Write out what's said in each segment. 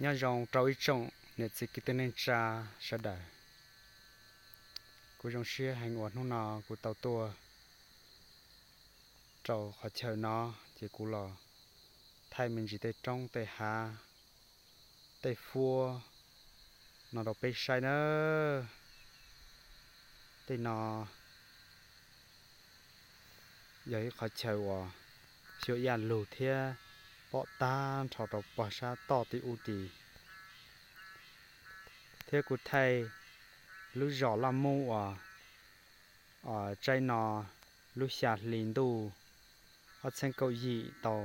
Nyob zoo rau ib tsoom niam txiv kwv tij neej tsa sawv daws. Kuv zoo siab heev uas hnub no kuv tau tuaj rau qhov chaw no, ces kuv los thaij me ntsis tej roob tej hav, tej huab no rau peb saib nawb. Tej no yog ib qhov chaw uas xyuas ib yam lug thiab pom tag nrho rau pog sab toj tim ub tid. Thiab kuv thaij lub zos Laj Mub uas tsaib no lub xya hli ntuj ob txhiab kaum yim tau,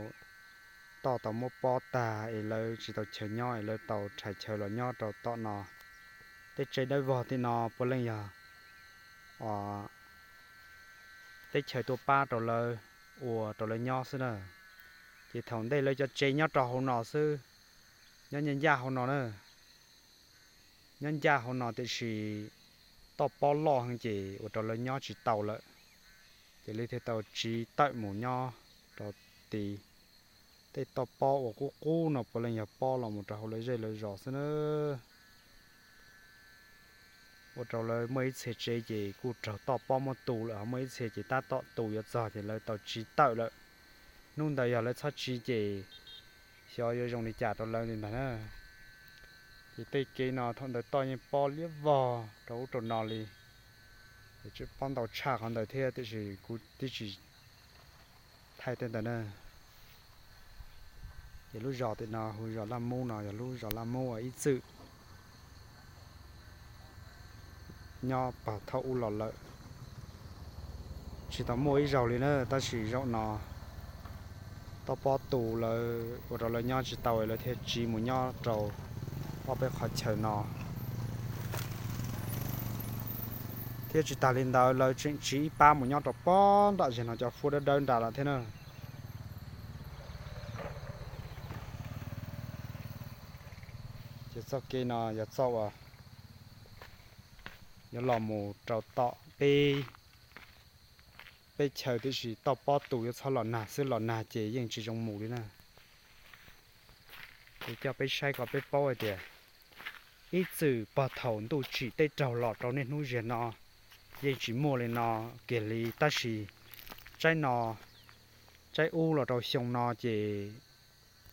toj tau muab pob tag es lawv tsis tau chaw nyob es lawv tau rhais chaw los nyob rau tom no. Tej tsev dawb vog tim no puav leej yog teb chaws tuaj pab rau lawv ua rau lawv nyob xwb na. Ces thaum ntej lawv cov tsev nyob rau hauv no xwb, nyob ncaj ncaj hauv no na. Nyob ncaj hauv no tiam sis toj pob loj heev ces ua rau lawv nyob tsis tau lawm, ces lawv thiaj tau tsiv tawm mus nyob rau tid. Tej toj pob uas qub qub no puav leej yog pob los mus rau hauv lawv zej lawv zos xwb na. Ua rau lawv muaj ib txhia tsev ces kuj raug toj pob muab tu lawm, ho muaj ib txhia ces tab tom tu yuav txog ces lawv tau tsiv tawm lawm. Hnub ntawd yog lawv txhob tsiv ces xyov yuav zoo li cas rau lawv li ntag na. Ces tej kev no thaum ntawd toj yeej pob liab vog rau ub rau no li, pob ntau tshaj qhov ntawd thiab tiam sis kuv twb tsis thaij tej ntawd na. Ces lub zos tim no hu zos Laj Mub no yog lub zos Laj Mub uas ib txwm nyob pog thaum ub los lawm. Tsis tau muaj ib zaug li na, tab sis zaum no toj pob tu lawv ua rau lawv nyob tsis tau lawv thiaj tsiv mus nyob rau ob peb qhov chaw no. Thiab tsis tas li ntawd lawv tseem tsiv ib pab mus nyob rau pob nram zej no cov huab dawb dawb nram lawm thiab na. Ces txoj kev no yog txoj uas yuav los mus rau tom peb, peb chaw tiam sis toj pob tu yuav txhob los nag xwb, los nag ces yeej tsis zoo mus li na. Ces coj peb saib kom peb paub hais tias ib txwm pog thaum ntuj tsim teb raug los rau niaj hnub ziag no yeej tsis muaj li no kiag li, tab sis tsaib no, tsaib ub los rau xyoo no ces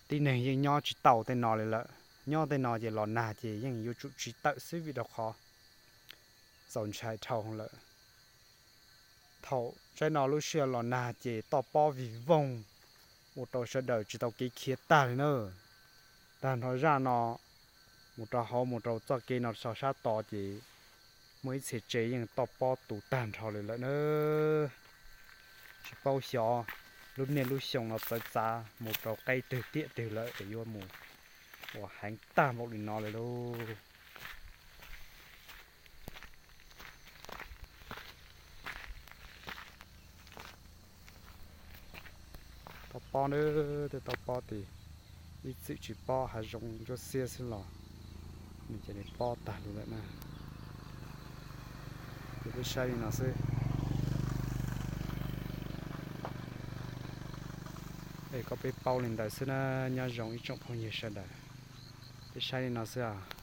tib neeg yeej nyob tsis tau tej no li lawm. Nyob tej no ces los nag ces yeej yuav tsum tsiv tawm xwb vim rau qhov txaus ntshai dhau lawm. Thaum tsaib no lub sij hawm los nag ces toj pob vig voog ua rau sawv daws tsis tau kev khiav tag li na. Tag nrho zaj no mus rau hauv mus rau txoj kev no so sab tod ces muaj ib txhia tsev yeej toj pob tu tag nrho li lawm na. Tsis paub xyov lub niaj lub xyoo no txawv txav mus rau qeb twg tiam twg lawm es yuav mus ua heev tag npaum li no li lauj. Toj pob na, tej toj pob tid ib txwm tsis pob hav zoov ntsuab xiab xwb los nws cia li pob tag li lawm na. Ces peb saib li no xwb. Es kom peb paub li ntawd xwb na, nyob zoo ib tsoom phooj ywg sawv daws. Peb saib li no xwb os.